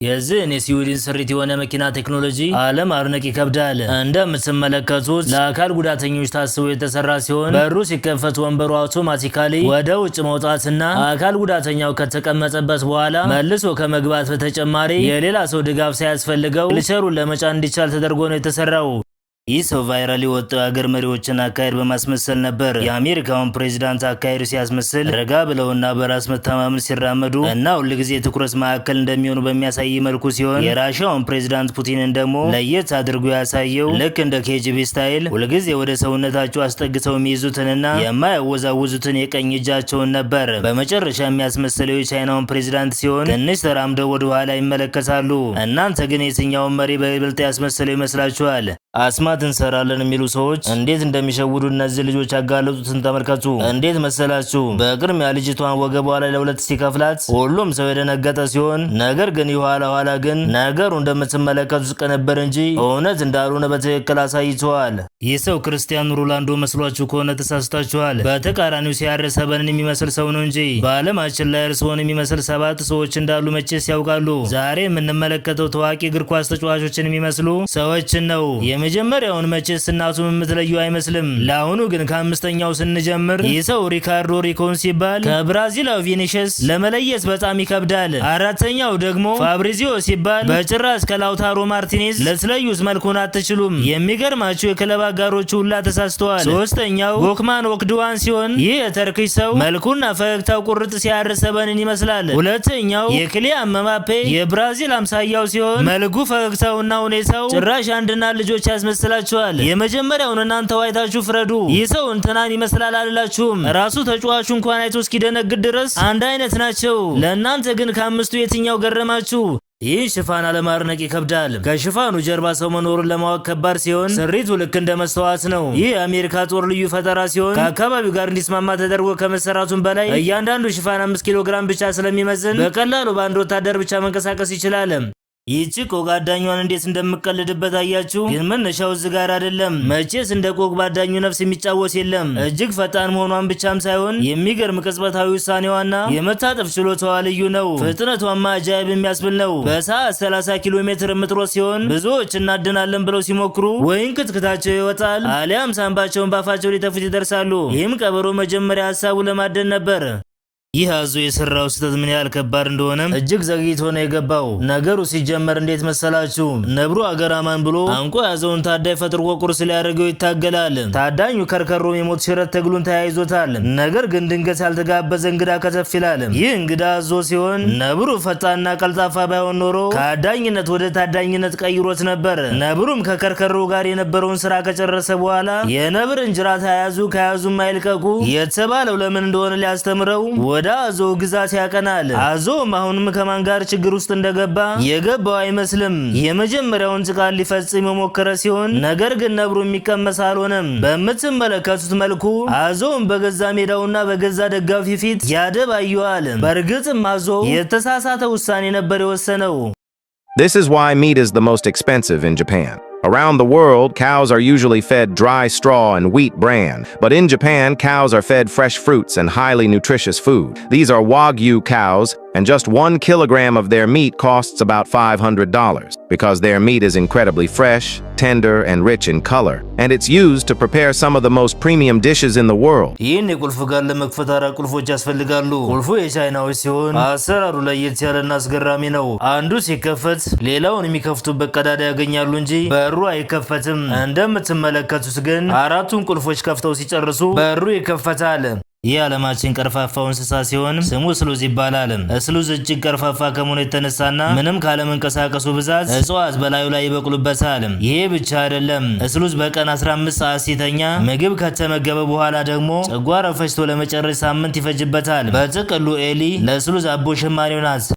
የዚህን የስዊድን ስሪት የሆነ መኪና ቴክኖሎጂ አለማድነቅ ይከብዳል። እንደምትመለከቱት ለአካል ጉዳተኞች ታስቦ የተሰራ ሲሆን፣ በሩ ሲከፈት ወንበሩ automatically ወደ ውጭ መውጣትና አካል ጉዳተኛው ከተቀመጠበት በኋላ መልሶ ከመግባት በተጨማሪ የሌላ ሰው ድጋፍ ሳያስፈልገው ዊልቸሩን ለመጫን እንዲቻል ተደርጎ ነው የተሰራው። ይህ ሰው viral የወጣው የሀገር መሪዎችን አካሄድ በማስመሰል ነበር። የአሜሪካውን ፕሬዚዳንት አካሄድ ሲያስመስል ረጋ ብለውና በራስ መተማመን ሲራመዱ እና ሁልጊዜ ትኩረት ማዕከል እንደሚሆኑ በሚያሳይ መልኩ ሲሆን፣ የራሽያውን ፕሬዚዳንት ፑቲንን ደግሞ ለየት አድርጎ ያሳየው ልክ እንደ KGB style ሁልጊዜ ወደ ሰውነታቸው አስጠግተው የሚይዙትንና የማያወዛውዙትን የቀኝ እጃቸውን ነበር። በመጨረሻ የሚያስመስለው የቻይናውን ፕሬዚዳንት ሲሆን፣ ትንሽ ተራምደው ወደ ኋላ ይመለከታሉ። እናንተ ግን የትኛውን መሪ በይበልጥ ያስመሰለው ይመስላችኋል? አስማት እንሰራለን የሚሉ ሰዎች እንዴት እንደሚሸውዱ እነዚህ ልጆች ያጋለጡትን ተመልከቱ። እንዴት መሰላችሁ? በቅድሚያ ልጅቷን ወገቧ ላይ ለሁለት ሲከፍላት ሁሉም ሰው የደነገጠ ሲሆን፣ ነገር ግን የኋላ ኋላ ግን ነገሩ እንደምትመለከቱት ቅንብር እንጂ እውነት እንዳልሆነ በትክክል አሳይተዋል። ይህ ሰው ክርስቲያኖ ሮናልዶ መስሏችሁ ከሆነ ተሳስታችኋል። በተቃራኒው CR7ን የሚመስል ሰው ነው እንጂ። በዓለማችን ላይ እርስዎን የሚመስል ሰባት ሰዎች እንዳሉ መቼስ ያውቃሉ። ዛሬ የምንመለከተው ታዋቂ እግር ኳስ ተጫዋቾችን የሚመስሉ ሰዎችን ነው። የመጀመሪያውን መቼስ እናቱም የምትለዩ አይመስልም። ለአሁኑ ግን ከአምስተኛው ስንጀምር ይህ ሰው ሪካርዶ ሪኮን ሲባል ከብራዚላዊ ቪኒሽስ ለመለየት በጣም ይከብዳል። አራተኛው ደግሞ ፋብሪዚዮ ሲባል በጭራሽ ከላውታሮ ማርቲኔዝ ልትለዩት መልኩን አትችሉም። የሚገርማችሁ የክለብ አጋሮቹ ሁላ ተሳስተዋል። ሶስተኛው ጎክማን ኦክድዋን ሲሆን፣ ይህ የ Turkish ሰው መልኩና ፈገግታው ቁርጥ CR7ን ይመስላል። ሁለተኛው የኪሊያን ምባፔ የብራዚል አምሳያው ሲሆን፣ መልኩ፣ ፈገግታውና ሁኔታው ጭራሽ አንድና ልጆች ያስመስላችኋል። የመጀመሪያውን እናንተ አይታችሁ ፍረዱ። ይህ ሰው እንትናን ይመስላል አልላችሁም። ራሱ ተጫዋቹ እንኳን አይቶ እስኪደነግጥ ድረስ አንድ አይነት ናቸው። ለእናንተ ግን ከአምስቱ የትኛው ገረማችሁ? ይህ ሽፋን አለማድነቅ ይከብዳል። ከሽፋኑ ጀርባ ሰው መኖሩን ለማወቅ ከባድ ሲሆን፣ ስሪቱ ልክ እንደ መስተዋት ነው። ይህ የአሜሪካ ጦር ልዩ ፈጠራ ሲሆን፣ ከአካባቢው ጋር እንዲስማማ ተደርጎ ከመሰራቱም በላይ እያንዳንዱ ሽፋን 5 ኪሎ ግራም ብቻ ስለሚመዝን በቀላሉ በአንድ ወታደር ብቻ መንቀሳቀስ ይችላል። ይህቺ ቆቅ አዳኟን እንዴት እንደምቀልድበት አያችሁ። ግን መነሻው እዚህ ጋር አይደለም። መቼስ እንደ ቆቅ ባዳኙ ነፍስ የሚጫወት የለም። እጅግ ፈጣን መሆኗን ብቻም ሳይሆን የሚገርም ቅጽበታዊ ውሳኔዋና የመታጠፍ ችሎታዋ ልዩ ነው። ፍጥነቷማ አጃይብ የሚያስብል ነው። በሰዓት 30 ኪሎ ሜትር የምትሮጥ ሲሆን፣ ብዙዎች እናድናለን ብለው ሲሞክሩ ወይን ክትክታቸው ይወጣል፣ አሊያም ሳንባቸውን ባፋቸው ሊተፉት ይደርሳሉ። ይህም ቀበሮ መጀመሪያ ሀሳቡ ለማደን ነበር። ይህ አዞ የሰራው ስህተት ምን ያህል ከባድ እንደሆነ እጅግ ዘግይቶ ነው የገባው። ነገሩ ሲጀመር እንዴት መሰላችሁ? ነብሩ አገራማን ብሎ አንቆ ያዘውን ታዳኝ ፈጥርቆ ቁርስ ሊያደርገው ይታገላል። ታዳኙ ከርከሮም የሞት ሽረት ትግሉን ተያይዞታል። ነገር ግን ድንገት ያልተጋበዘ እንግዳ ከተፍ ይላል። ይህ እንግዳ አዞ ሲሆን፣ ነብሩ ፈጣንና ቀልጣፋ ባይሆን ኖሮ ከአዳኝነት ወደ ታዳኝነት ቀይሮት ነበር። ነብሩም ከከርከሮ ጋር የነበረውን ስራ ከጨረሰ በኋላ የነብርን ጅራት ከያዙ ከያዙም አይልቀቁ የተባለው ለምን እንደሆነ ሊያስተምረው ወደ አዞ ግዛት ያቀናል። አዞም አሁንም ከማን ጋር ችግር ውስጥ እንደገባ የገባው አይመስልም። የመጀመሪያውን ጥቃት ሊፈጽም የሞከረ ሲሆን፣ ነገር ግን ነብሩ የሚቀመስ አልሆነም። በምትመለከቱት መልኩ አዞውን በገዛ ሜዳውና በገዛ ደጋፊ ፊት ያደባየዋል። በእርግጥም አዞ የተሳሳተ ውሳኔ ነበር የወሰነው። This is why meat is the most expensive in Japan. Around the world, cows are usually fed dry straw and wheat bran, but in Japan, cows are fed fresh fruits and highly nutritious food. These are Wagyu cows, and just 1 kilogram of their meat costs about $500 because their meat is incredibly fresh, tender, and rich in color, and it's used to prepare some of the most premium dishes in the world. ይህን የቁልፍ ጋን ለመክፈት አራት ቁልፎች ያስፈልጋሉ። ቁልፉ የቻይናዎች ሲሆን አሰራሩ ለየት ያለና አስገራሚ ነው። አንዱ ሲከፈት ሌላውን የሚከፍቱበት ቀዳዳ ያገኛሉ እንጂ በሩ አይከፈትም። እንደምትመለከቱት ግን አራቱን ቁልፎች ከፍተው ሲጨርሱ በሩ ይከፈታል። ይህ የዓለማችን ቀርፋፋው እንስሳ ሲሆን ስሙ sloth ይባላል። Sloth እጅግ ቀርፋፋ ከመሆኑ የተነሳና ምንም ካለመንቀሳቀሱ ብዛት እጽዋት በላዩ ላይ ይበቅሉበታል። ይሄ ብቻ አይደለም። Sloth በቀን 15 ሰዓት ሲተኛ፣ ምግብ ከተመገበ በኋላ ደግሞ ጨጓራ ፈጭቶ ለመጨረስ ሳምንት ይፈጅበታል። በጥቅሉ ኤሊ ለ sloth አቦ ሸማኔው ናት።